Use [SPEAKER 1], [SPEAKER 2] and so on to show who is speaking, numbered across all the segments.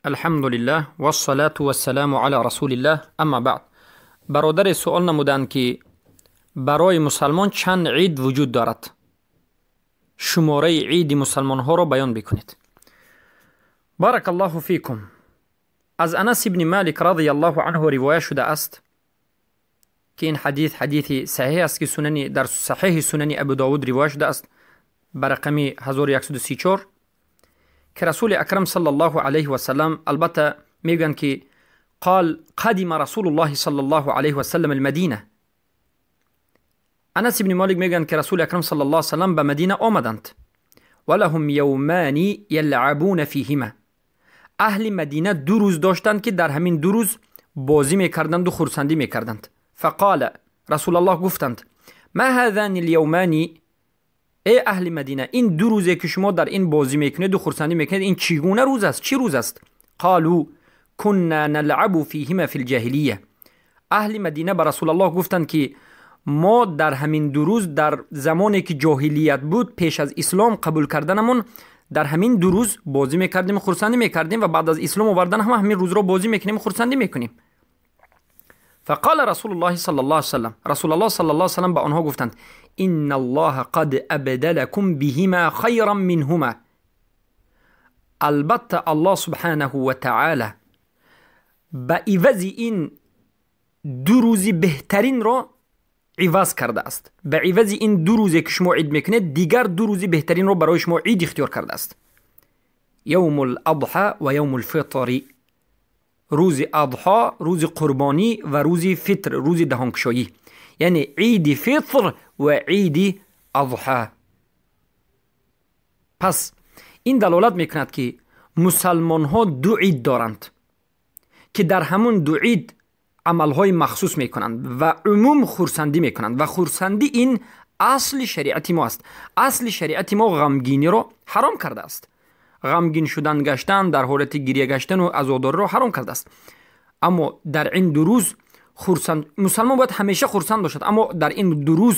[SPEAKER 1] Алҳамдулиллаҳ вассалату вассаламу ала расулиллаҳ, амма баъд. Бародаре суол намуданд, ки барои мусалмон чанд ид вуҷуд дорад? Шумораи иди мусалмонҳоро баён бикунед. Баракаллоҳу фикум. Аз Анас ибни Малик радияллоҳу анҳу ривоя шудааст, ки ин ҳадис ҳадиси саҳеҳ аст, ки сунани дар саҳеҳи сунани Абу Довуд ривоя шудааст ба рақами 1134, ки Расули Акрам саллаллоҳу алайҳи васаллам албатта мегӯянд, ки қол қадима Расулуллоҳи саллаллоҳу алайҳи васаллам алмадина. Анас ибни Молик мегӯянд, ки Расули Акрам саллаллоҳу алайҳи васаллам ба Мадина омаданд. Валаҳум явмани ялъабуна фиҳима. Аҳли Мадина ду рӯз доштанд, ки дар ҳамин ду рӯз бозӣ мекарданду хурсандӣ мекарданд. Фақола Расулаллоҳ гуфтанд: ма ҳазани лявмани, эй аҳли Мадина, ин ду рӯзе, ки шумо дар ин бозӣ мекунеду хурсандӣ мекунед, ин чӣ гуна рӯз аст? Чӣ рӯз аст? Қолу кунна налъабу фиҳима фи лҷаҳилия. Аҳли Мадина ба Расулаллоҳ гуфтанд, ки мо дар ҳамин ду рӯз дар замоне, ки ҷоҳилият буд, пеш аз ислом қабул карданамон, дар ҳамин ду рӯз бозӣ мекардем, хурсандӣ мекардем ва баъд аз ислом овардан ҳама ҳамин рӯзро бозӣ мекунем, хурсандӣ мекунем. Фақала Расулуллоҳи саллаллоҳу алайҳи васаллам, Расулаллоҳ саллаллоҳу алайҳи васаллам ба онҳо гуфтанд: инна аллоҳа қад абдалакум биҳима хайран минҳума. Албатта, Аллоҳ субҳанаҳу ва таъала ба ивази ин ду рӯзи беҳтаринро иваз кардааст. Ба ивази ин ду рӯзе, ки шумо ид мекунед, дигар ду рӯзи беҳтаринро барои шумо ид ихтиёр кардааст: явму ладҳа ва явму лфитри. Рӯзи адҳо, рӯзи қурбонӣ, ва рӯзи фитр, рӯзи даҳонкушоӣ, яъне иди фитр ва иди адҳа. Пас ин далолат мекунад, ки мусалмонҳо ду ид доранд, ки дар ҳамун ду ид амалҳои махсус мекунанд ва умум хурсандӣ мекунанд. Ва хурсандӣ ин асли шариати мо аст. Асли шариати мо ғамгиниро ҳаром кардааст, ғамгин шудан, гаштан, дар ҳолати гиря гаштану азодориро ҳаром кардааст. Аммо дар ин ду рӯз хурсанд, мусалмон бояд ҳамеша хурсанд бошад, аммо дар ин ду рӯз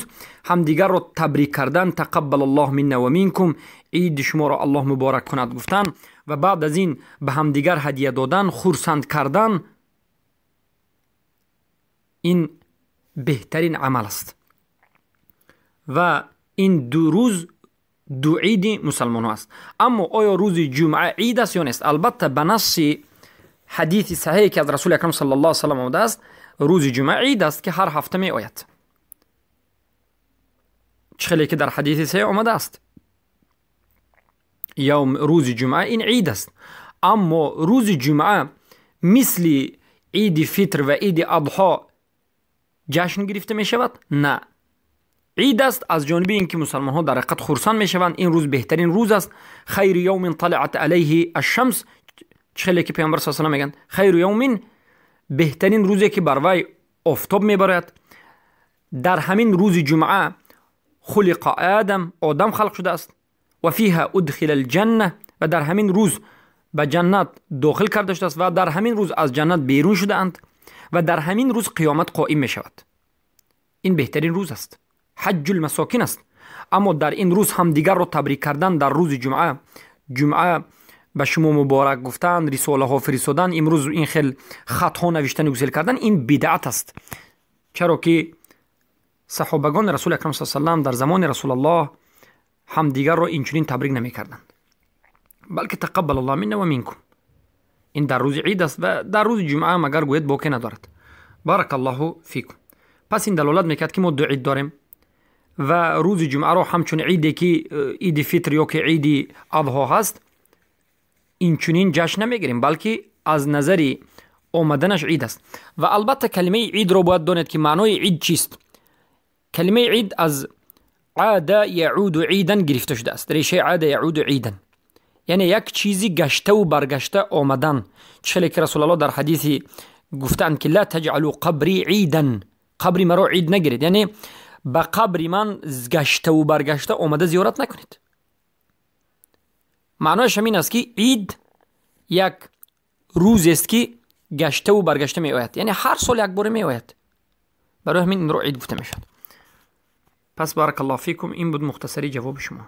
[SPEAKER 1] ҳамдигарро табрик кардан, тақаббал аллоҳ минна ва минкум, иди шуморо Аллоҳ муборак кунад гуфтан ва баъд аз ин ба ҳамдигар ҳадия додан, хурсанд кардан, ин беҳтарин амал аст. Ва ин ду рӯз ду иди мусалмонҳо аст. Аммо оё рӯзи ҷумъа ид аст ё нест? Албатта, ба насси ҳадиси саҳие, ки аз Расули Акрам саллаллоҳу алайҳи васаллам омадааст, рӯзи ҷумъа ид аст, ки ҳар ҳафта меояд. Чӣ хеле ки дар ҳадиси саҳеҳ омадааст, явм, рӯзи ҷумъа ин ид аст. Аммо рӯзи ҷумъа мисли иди фитр ва иди адҳо ҷашн гирифта мешавад? На. Ид аст аз ҷониби ин ки мусалмонҳо дар ҳақиқат хурсанд мешаванд. Ин рӯз беҳтарин рӯз аст. Хайру явмин талаат алайҳи ашшамс, чӣ хеле ки Паёмбар са салам мегӯянд, хайру явмин, беҳтарин рӯзе, ки бар вай офтоб мебарояд. Дар ҳамин рӯзи ҷумъа хулиқа Одам, Одам халқ шудааст, ва фиҳа удхила алҷанна, ва дар ҳамин рӯз ба ҷаннат дохил карда шудааст, ва дар ҳамин рӯз аз ҷаннат берун шудаанд, ва дар ҳамин рӯз қиёмат қоим мешавад. Ин беҳтарин рӯз аст, ҳаҷҷул масокин аст. Аммо дар ин рӯз ҳамдигарро табрик кардан, дар рӯзи ҷумъа, ҷумъа ба шумо муборак гуфтан, рисолаҳо фиристодан, имрӯз ин хел хатҳо навиштану гусел кардан, ин бидъат аст. Чаро ки саҳобагони Расули Акрам са салам дар замони Расулаллоҳ ҳамдигарро инчунин табрик намекарданд, балки тақаббал аллоҳ минна ва минкум. Ин дар рӯзи ид аст ва дар рӯзи ҷумъа магар гӯед, боке надорад. Баракаллоҳу фикум. Пас ин далолат мекард, ки мо ду ид дорем ва рӯзи ҷумъаро ҳамчун иде, ки иди фитр ё ки иди адҳо ҳаст, инчунин ҷашн намегирем, балки аз назари омаданаш ид аст. Ва албатта, калимаи идро бояд донед, ки маънои ид чист. Калимаи ид аз ада яуду идан гирифта шудааст. Решаи ада яуду идан, яъне як чизи гаштаву баргашта омадан. Чӣ хеле ки Расулаллоҳ дар ҳадиси гуфтаанд, ки ла таҷалу қабри идан, қабри маро ид нагиред, яъне ба қабри ман гаштаву баргашта омада зиёрат накунед. Маънояш ҳамин аст, ки ид як рӯзест, ки гаштаву баргашта меояд, яъне ҳар сол як боре меояд. Барои ҳамин инро ид гуфта мешавад. Пас баракаллоҳу фикум, ин буд мухтасари ҷавоби шумо.